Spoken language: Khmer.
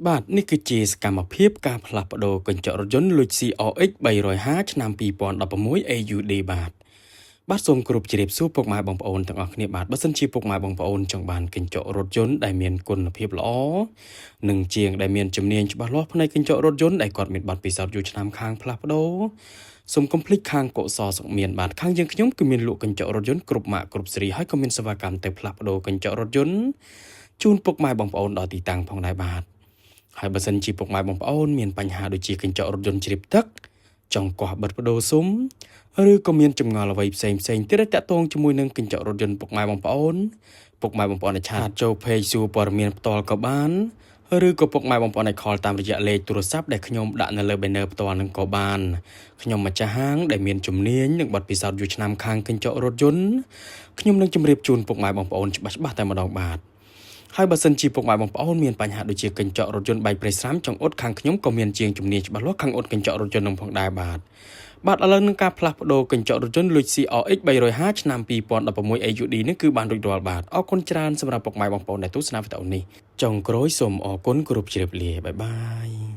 បាទនេះគឺជាសកម្មភាពការផ្លាស់ប្ដូរកញ្ចក់រថយន្ត Lexus RX 350ឆ្នាំ2016 AUD បាទបាទសូមគោរពជម្រាបសួរពុកម៉ែបងប្អូនទាំងអស់គ្នាបាទបើសិនជាពុកម៉ែបងប្អូនចង់បានកញ្ចក់រថយន្តដែលមានគុណភាពល្អនិងជាងដែលមានជំនាញច្បាស់លាស់ផ្នែកកញ្ចក់រថយន្តដែលគាត់មានបទពិសោធន៍យូរឆ្នាំខាងផ្លាស់ប្ដូរសូមកុំភ្លេចខាងកុសលសុខមានបាទខាងយើងខ្ញុំគឺមានលក់កញ្ចក់រថយន្តគ្រប់ម៉ាកគ្រប់ស៊េរីហើយក៏មានសេវាកម្មទៅផ្លាស់ប្ដូរកញ្ចក់រថយន្តជូនពុកម៉ែបងប្អូនដល់ទីតាំងផងដែរបាទហើយបើសិនជាពុកម៉ែបងប្អូនមានបញ្ហាដូចជាកញ្ចក់រថយន្តជ្រាបទឹកចង់កោះបិទប្ដូរស៊ុមឬក៏មានចម្ងល់អ្វីផ្សេងផ្សេងទៀតដែលតាក់ទងជាមួយនឹងកញ្ចក់រថយន្តពុកម៉ែបងប្អូនពុកម៉ែបងប្អូនអាច chat ចូល page សួរព័ត៌មានផ្ទាល់ក៏បានឬក៏ពុកម៉ែបងប្អូនអាច call តាមរយៈលេខទូរស័ព្ទដែលខ្ញុំដាក់នៅលើ banner ផ្ទាល់នឹងក៏បានខ្ញុំម្ចាស់ហាងដែលមានជំនាញនិងបទពិសោធន៍យូរឆ្នាំខាងកញ្ចក់រថយន្តខ្ញុំនឹងជម្រាបជូនពុកម៉ែបងប្អូនច្បាស់ច្បាស់តែម្ដងបាទហើយបើសិនជាពុកម៉ែបងប្អូនមានបញ្ហាដូចជាកញ្ចក់រថយន្តបែកប្រេះស្រាំចង់អ៊ុតខាងខ្ញុំក៏មានជាងជំនាញច្បាស់លាស់ខាងអ៊ុតកញ្ចក់រថយន្តនឹងផងដែរបាទបាទឥឡូវនឹងការផ្លាស់ប្ដូរកញ្ចក់រថយន្ត Lexus RX 350ឆ្នាំ2016 AUD នេះគឺបានរួចរាល់បាទអរគុណច្រើនសម្រាប់ពុកម៉ែបងប្អូនដែលទស្សនាវីដេអូនេះចុងក្រោយសូមអរគុណគោរពជម្រាបលា bye bye.